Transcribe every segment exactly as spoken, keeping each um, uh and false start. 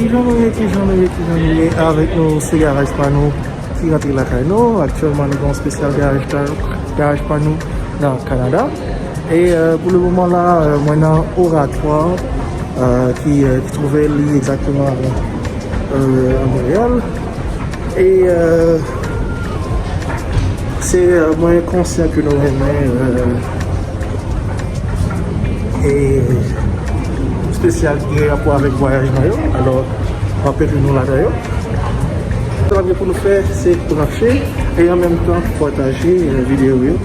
Kijan nou ye, kijan nou ye, kijan nou ye? Avèk nou, se garaj pa nou ki rantre lakay nou. Aktyèlman, nou gen yon espesyal garaj pa, garaj pa nou nan Kanada. E euh, pou le moman la, euh, mwen nan Oratoire, euh, ki, euh, ki twouve li egzakteman euh, a Monreyal. E euh, se euh, mwen konsyan ke nou renmen euh, e espesyal ki gen rapò avèk vwayaj mwen yo. Alò, m ap enklwi nou ladan yo. Sa n ap gen pou nou fè, se branche e an menm tan pataje euh, videyo yo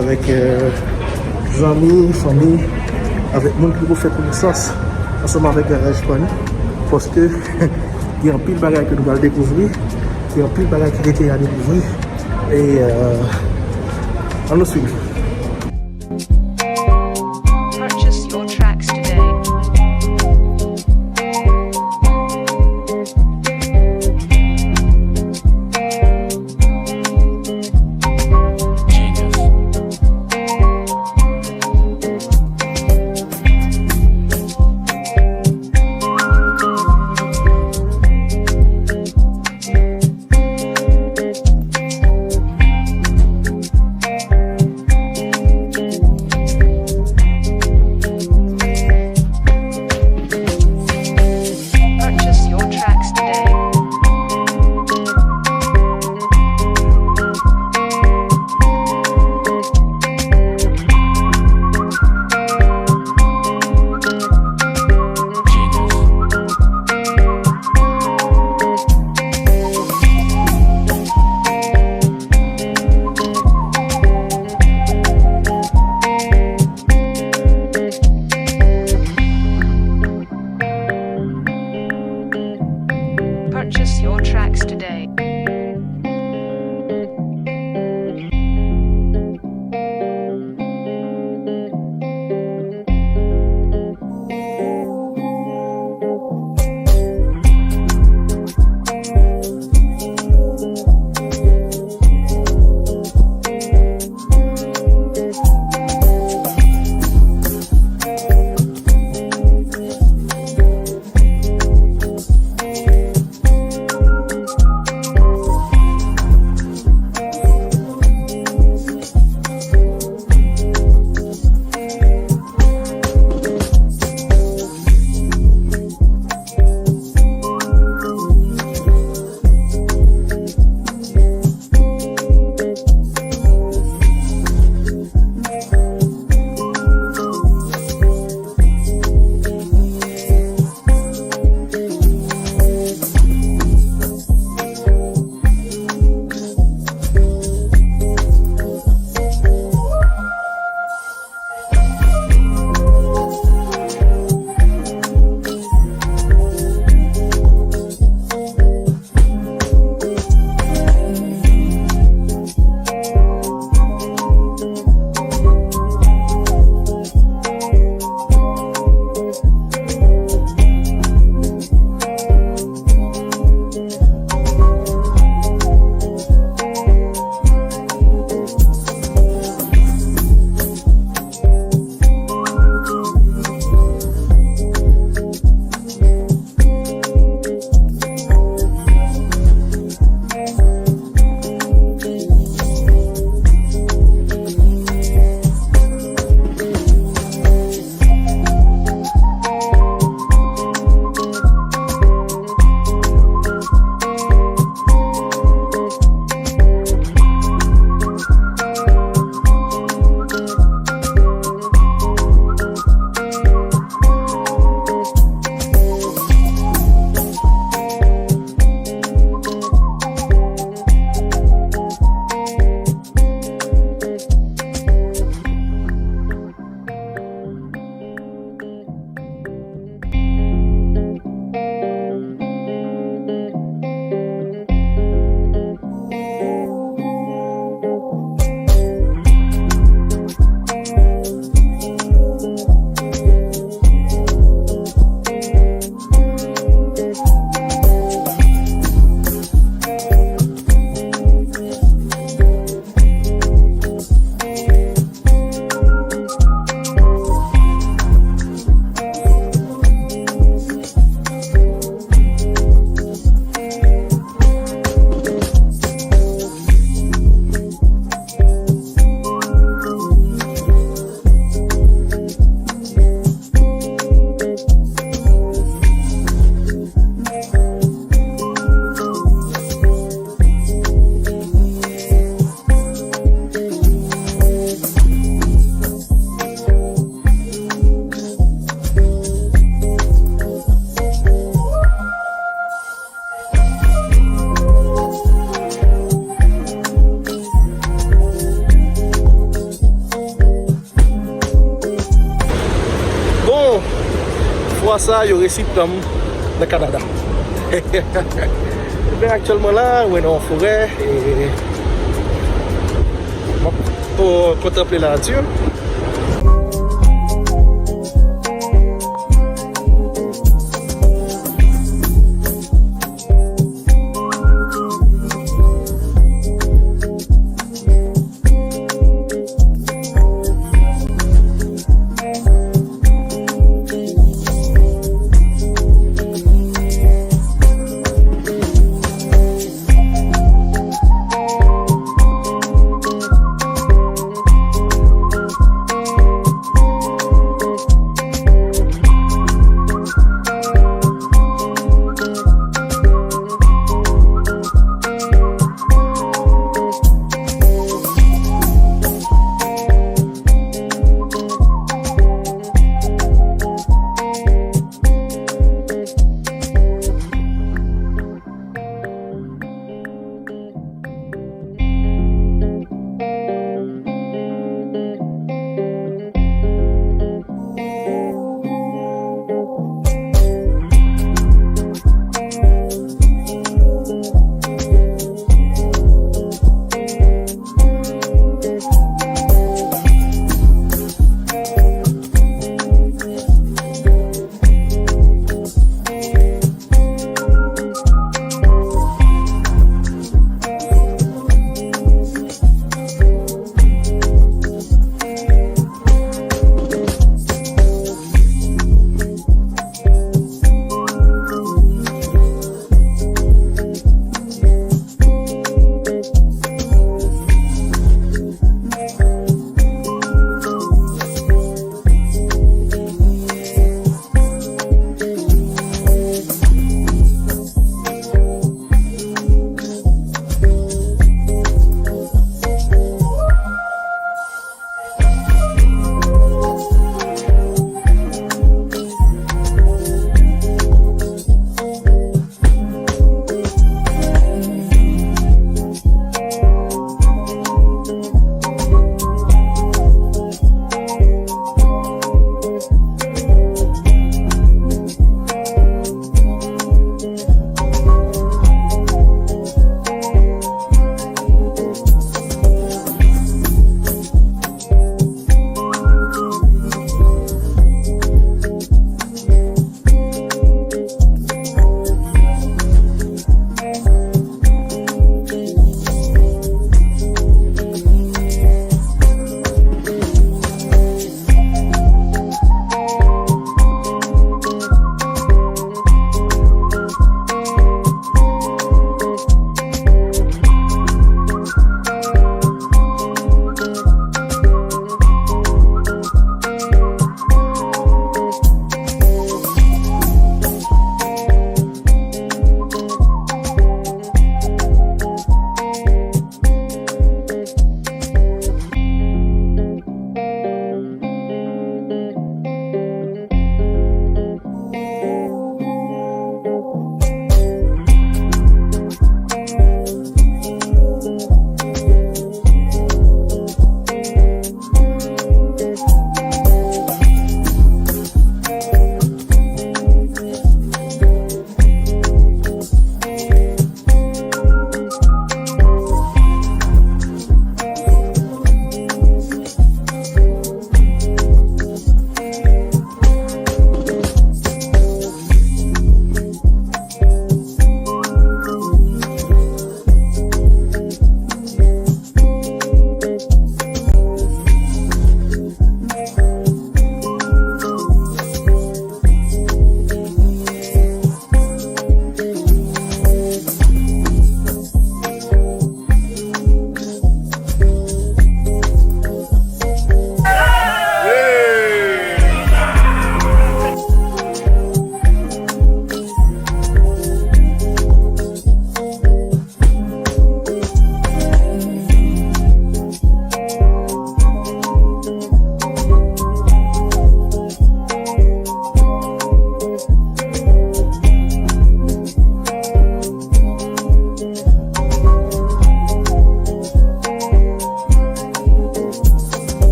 avèk euh, zanmi, fanmi, avèk moun ki poko fè konesans ansanm avèk garaj pa nou. Paske gen anpil bagay ke nou pral dekouvri, gen anpil bagay ki rete a dekouvri. E euh, ann nou swiv. Purchase your tracks today. Fwa sa, yo resi pran m nan Kanada. Ebyen, aktyèlman la, mwen nan yon forè, e m ap kontanple lanati.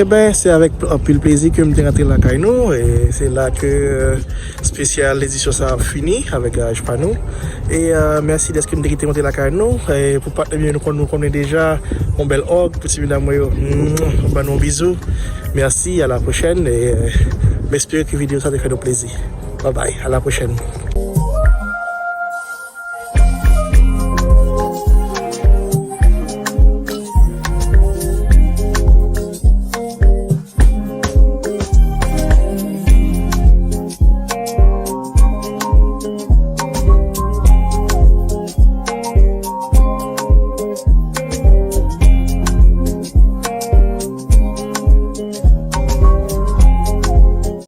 Eben, se avèk anpil plezi ke m te rantre lakay nou. E se la ke, euh, espesyal edisyon sa a ap fini avèk garaj pa nou. E, euh, mèsi dèske m te kite m rantre lakay nou. E pou patnè m yo, nou konn, nou konnen deja, yon bèl òg pou ti medam mwen yo. Mwah, ban nou yon bizou. Mèsi, a la pwochèn. E, euh, m espere ke videyo sa te fè nou plezi. Bye bye, a la pwochèn.